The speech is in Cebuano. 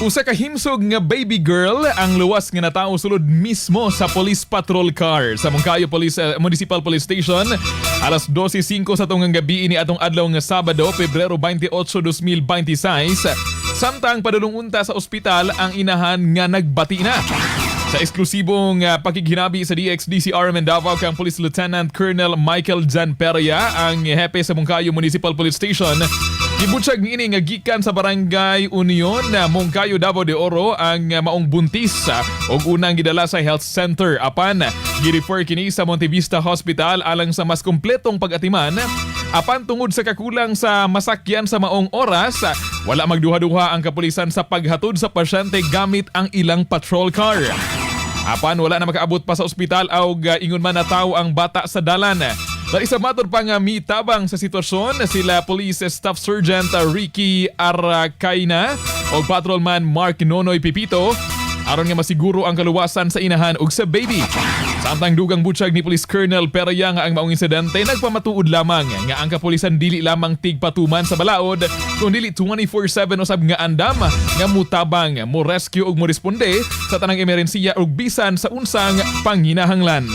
Usa ka himsog nga baby girl ang luwas nga natawo sulod mismo sa police patrol car sa Monkayo Municipal Police Station alas 12:05 sa tunggang gabi ini atong adlaw nga Sabado, Pebrero 28, 2026, samtang padulong unta sa ospital ang inahan nga nagbati na. Sa eksklusibong pakighinabi sa DXDCR Davao kang Police Lieutenant Colonel Michael Jan Peria, ang hepe sa Moncayo Municipal Police Station, gibutyag niini nga gikan sa Barangay Union na Moncayo, Davao de Oro ang maong buntis ug unang gidala sa health center, apan girefer kini sa Montevista Hospital alang sa mas kumpletong pag-atiman. Apan tungod sa kakulang sa masakyan sa maong oras, wala magduha-duha ang kapulisan sa paghatod sa pasyente gamit ang ilang patrol car. Apan wala na makaabot pa sa ospital og ingon man natawo ang bata sa dalan. Dahil sa matod pa nga mitabang sa sitwasyon sila Police Staff Sergeant Ricky Aracayna o Patrolman Mark Nonoy Pipito aron nga masiguro ang kaluwasan sa inahan ug sa baby. Samtang dugang butyag ni Police Colonel Peria nga ang maong insidente nagpamatuod lamang nga ang kapulisan dili lamang tigpatuman sa balaod kundi 24/7 usab nga andam nga mutabang, mo rescue ug mo responde sa tanang emerhensiya ug bisan sa unsang panginahanglan.